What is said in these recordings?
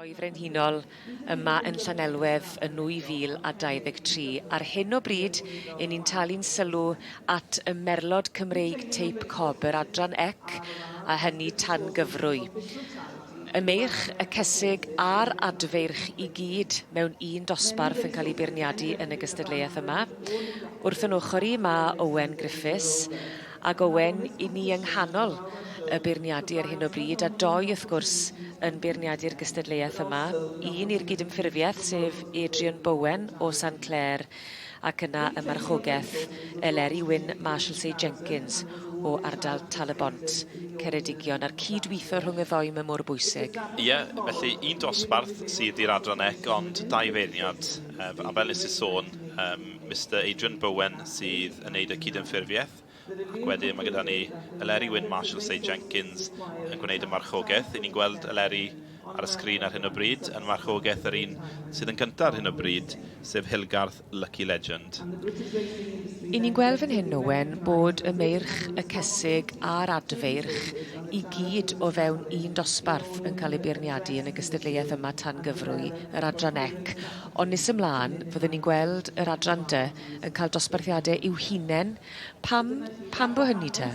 Sioe Frenhinol yma yn Llanelwedd yn 2023. Ar hyn o bryd, 'yn ni'n talu'n sylw at y merlod Cymreig teip cob, yr adran ec, a hynny tan gyfrwy. Y meirch, y cesig a'r adfeirch i gyd mewn un dosbarth yn cael eu beirniadu yn y gystadleuaeth yma. Wrth yn ochr i mae Owen Griffiths, Ac Owen, i ni yng nghanol y beirniadu ar hyn o bryd, a doi wrth gwrs yn beirniadu'r gystadleuaeth yma. Un i'r gydymffurfiaeth, sef Adrian Bowen o San Clêr, ac yna y marchogaeth Eleri Wyn Marshalsea Jenkins o ardal Tal-y-bont, Ceredigion, a'r cyd-weithio rhwng y ddoi 'ma mor bwysig. Ie, felly un dosbarth sydd i'r adran ec, ond dau feirniad. A fel nes i sôn, Mister Adrian Bowen sydd yn neud y cydymffurfiaeth, ac wedyn mae gyda ni Eleri Wyn Marshall Say Jenkins yn gwneud y marchogaeth. I ni'n gweld Eleri ar y sgrin ar hyn o bryd, yn marchogaeth yr un sydd yn gyntaf ar hyn o bryd, sef Hilgarth Lucky Legend. I ni'n gweld fan hyn, Owen, bod y meirch, y cesig a'r adfeirch i gyd o fewn un dosbarth yn cael eu beirniadu yn y gystadleuaeth yma tan gyfrwy, yr adran ec. Ond nes ymlaen, fyddwn ni'n gweld yr adran dy yn cael dosbarthiadau i'w hunain. Pam, pam bo hynny te?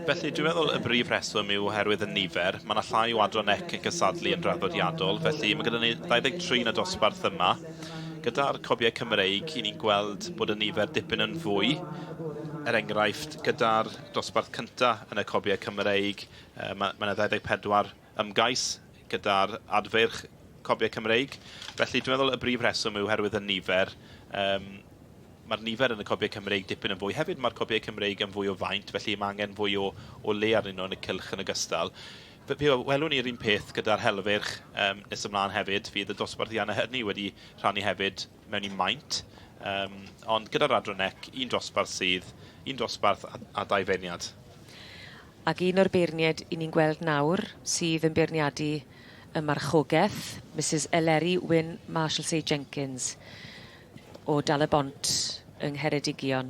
Felly, dwi'n meddwl y brif rheswm yw oherwydd y nifer. Mae yna llai o adran ec yn cysadlu yn draddodiadol, felly mae gyda ni 23 yn y dosbarth yma. Gyda'r cobiau Cymreig, i ni'n gweld bod y nifer dipyn yn fwy. Er enghraifft, gyda'r dosbarth cyntaf yn y cobiau Cymreig, mae, mae yna 24 ymgais gyda'r adfeirch cobiau Cymreig. Felly dwi'n meddwl y brif rheswm yw oherwydd y nifer. Um, mae'r nifer yn y cobiau Cymreig dipyn yn fwy. Hefyd mae'r cobiau Cymreig yn fwy o faint, felly mae angen fwy o, o le arnyn nhw yn y cylch yn ogystal. Fe, fe welwn ni'r un peth gyda'r helfeirch um, nes ymlaen hefyd. Fydd y dosbarthiannau hynny wedi rhannu hefyd mewn i maint. Um, ond gyda'r Adronec, un dosbarth sydd, un dosbarth a, a dau feirniad. Ac un o'r beirniaid 'yn ni'n gweld nawr sydd yn beirniadu y marchogaeth, Misus Eleri Wyn Marshalsea Jenkins o Dal-y-bont yng Ngheredigion.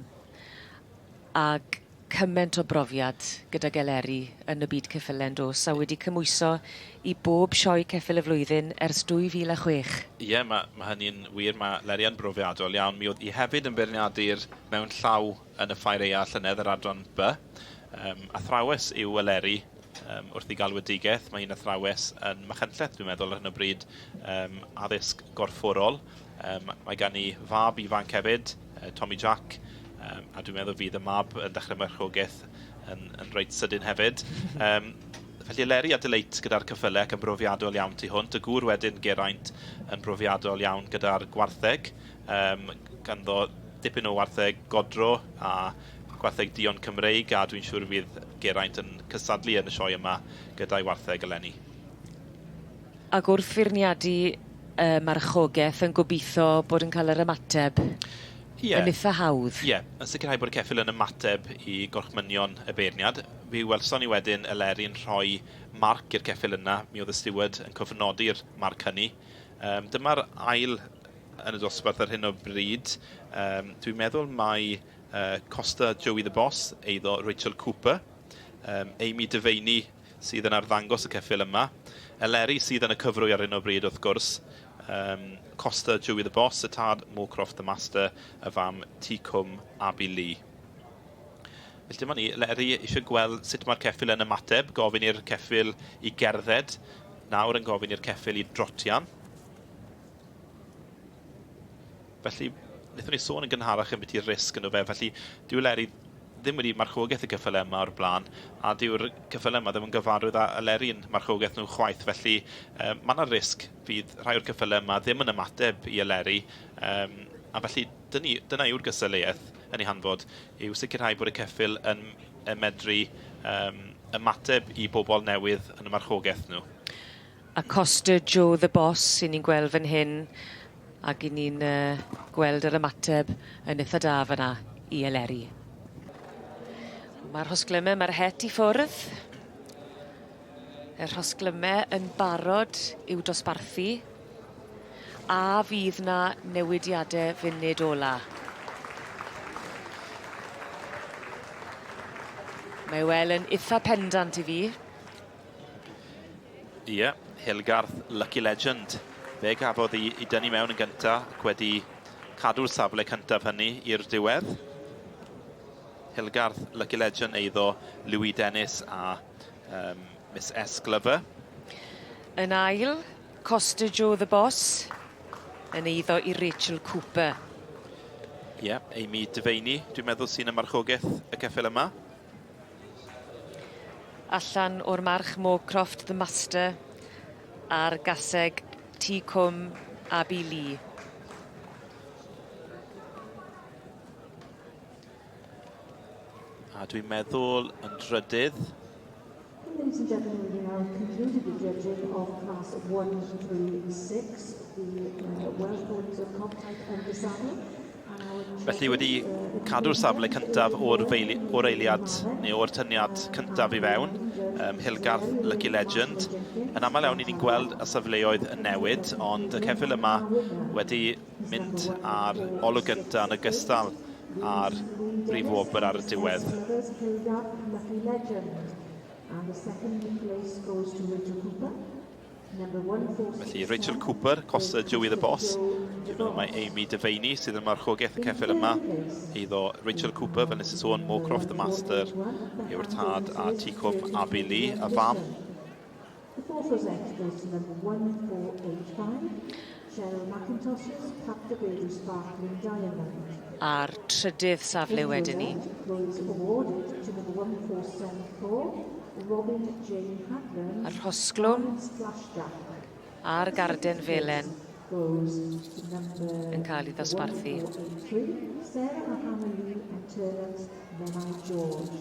Ag cyment o brofiad gydag Eleri yn y byd ceffyle yndos, a wedi cymhwyso i bob sioe ceffyl y flwyddyn ers 2006. Ie, mae, ma hynny'n wir, mae Leri yn brofiadol iawn. Mi oedd hi hefyd yn beirniadu'r mewn llaw yn y Ffair Aeaf llynedd, yr adran B. Um, athrawes yw Eleri um, wrth ei galwedigaeth. Mae hi'n athrawes yn Machynlleth, dwi'n meddwl, ar hyn o bryd, um, addysg gorfforol. Um, mae gan i fab ifanc hefyd, uh, Tommy Jack, um, a dwi'n meddwl fydd y mab yn dechrau marchogaeth yn, yn reit sydyn hefyd. Um, felly Eleri a Deleit gyda'r cyffylau ac yn brofiadol iawn tu hwnt. Y gŵr wedyn, Geraint, yn brofiadol iawn gyda'r gwartheg. Um, ganddo dipyn o wartheg godro a gwartheg duon Cymreig a dwi'n siŵr fydd Geraint yn cystadlu yn y sioe yma gyda'i wartheg eleni. Ac wrth feirniadu y marchogaeth yn gobeithio bod yn cael yr ymateb Ie. yn itha hawdd. Ie, yn sicrhau bod y ceffyl yn ymateb i gorchmynion y beirniad. Fe welson ni wedyn Eleri'n rhoi marc i'r ceffyl yna, mi oedd y steward yn cofnodi'r marc hynny. Um, dyma'r ail yn y dosbarth ar hyn o bryd. Um, dwi'n meddwl mai uh, Costa Joey the Boss, eiddo Rachel Cooper. Um, Amy Devaney sydd yn arddangos y ceffyl yma. Eleri sydd yn y cyfrwy ar hyn o bryd wrth gwrs. Um, Costa Joey the Boss, y tad Moorcroft the Master, y fam T Cwm Abby Lee. Felly dyma ni, Leri eisiau gweld sut mae'r ceffyl yn ymateb, gofyn i'r ceffyl i gerdded, nawr yn gofyn i'r ceffyl i drotian. Felly, wnaethon ni sôn yn gynharach am beth i'r risg ynddo fe, felly dyw Eleri ddim wedi marchogaeth y ceffylau yma o'r blaen, a dyw'r ceffylau yma ddim yn gyfarwydd â Eleri'n marchogaeth nhw chwaith, felly um, mae yna risg fydd rhai o'r ceffylau yma ddim yn ymateb i Eleri, um, a felly dyna, dyna yw'r gystadleuaeth yn ei hanfod, yw sicrhau bod y ceffyl yn, yn medru um, ymateb i bobl newydd yn y marchogaeth nhw. A Costa Joe the Boss 'yn ni'n gweld fan hyn ac 'yn ni'n yy gweld yr ymateb yn itha da fan 'na i Eleri. Ma'r rhosglyme, ma'r het i ffwrdd. Y rhosglyme yn barod i'w dosbarthu. A fydd 'na newidiade funud ola? Mae wel yn itha pendant i fi. Ie. Hillgarth Lucky Legend. Fe gafodd ei, ei dynnu mewn yn gyntaf ac wedi cadw'r safle cyntaf hynny i'r diwedd. Hillgarth Lucky Legend eiddo Louis Dennis a Miss S Glover. Yn ail, Costa Joe the Boss yn eiddo i Rachel Cooper. Ie, yeah, Amy Devaney, dwi'n meddwl sy'n y marchogaeth y ceffyl yma. Allan o'r march Moorcroft The Master a'r gaseg Tŷ Cwm Abi Lee. A dwi'n meddwl yn drydydd. Ladies and gentlemen, we now concluded the judging of class 1 through 6, the Welsh ponies of cob type and the saddle. Felly wedi cadw'r safle cyntaf o'r, feili, o'r eiliad neu o'r tyniad cyntaf i fewn, Hillgarth Lucky Legend. Yn aml iawn i ni'n gweld y safleoedd yn newid, ond y ceffyl yma wedi mynd ar olwg gyntaf yn ogystal â'r brif wobr ar y diwedd. Felly Rachel Cooper, Costa Joey the Boss. Dwi'n meddwl mai Amy Devaney sydd yn marchogaeth y ceffyl yma. Eiddo Rachel Cooper, fel nes i sôn, Moorcroft the Master yw'r tad a Tîcwm Abi Lee, y fam. The fourth rosette goes to number 1485, Cheryl McIntosh's Cap de Beidou Sparkling Diamond. A'r trydydd safle wedyn ni. Goes awarded to number 1474, Robin Jane Hadland. A'r rhosglwm a'r garden felen yn cael ei ddosbarthu. 1483, Sarah and Hannah Lee and Turner's Menai George.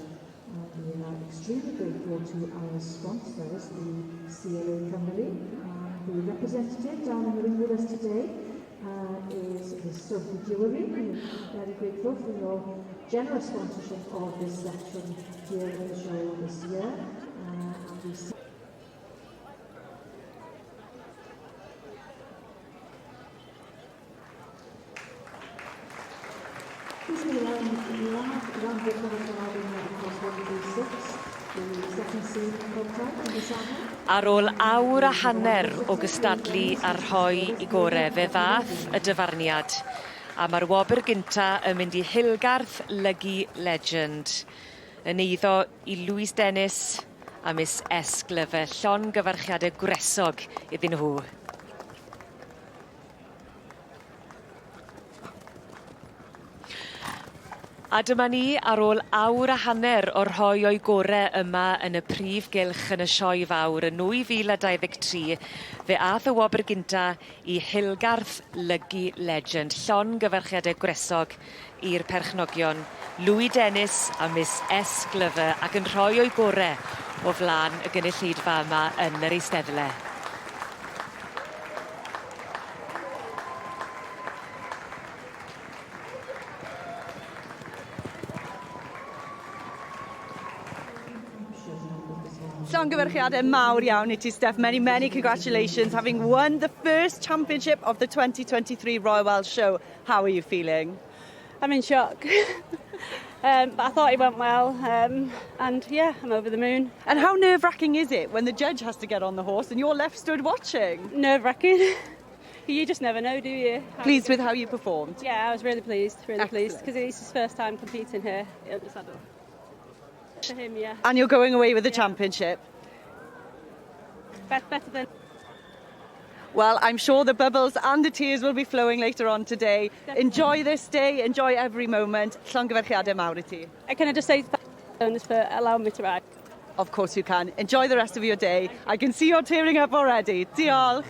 And we are extremely grateful to our sponsors, the CLA Cymru. And the representative down in the ring with us today is the Sophie Jewellery. We're very grateful for your generous sponsorship of this section here at the show this year. And we This is the last round of class 1 through 6, the second seed cob type and the saddle. Ar ôl awr a hanner o gystadlu a rhoi i gore, fe ddath y dyfarniad. A mae'r wobr gynta yn mynd i Hillgarth Lucky Legend. Yn eiddo i Louise Dennis a Miss S Glover. Llongyfarchiadau gwresog iddyn nhw. A dyma ni ar ôl awr a hanner o'r rhoi o'i gore yma yn y prif gylch yn y sioe fawr yn 2023, fe ath y wobr gynta i Hillgarth Lucky Legend. Llongyfarchiadau gwresog i'r perchnogion Louis Dennis a Miss S Glover ac yn rhoi o'i gore o flaen y gynulleidfa yma yn yr eisteddle. Llongyfarchiadau mawr iawn i ti, Steph. Many, many congratulations, having won the first championship of the 2023 Royal Welsh Show. How are you feeling? I'm in shock. But I thought it went well, and yeah, I'm over the moon. And how nerve-wracking is it when the judge has to get on the horse and you're left stood watching? Nerve-wracking. You just never know, do you? How Pleased with how you performed? Yeah, I was really pleased, really pleased, Excellent. because it's his first time competing here at the saddle. For him, yeah. And you're going away with the championship? Better than... Well, I'm sure the bubbles and the tears will be flowing later on today. Definitely. Enjoy this day, enjoy every moment. Llongyfarchiadau mawr i ti. Can I just say thank you for allowing me to ride? Of course you can. Enjoy the rest of your day. I can see you're tearing up already. Diolch.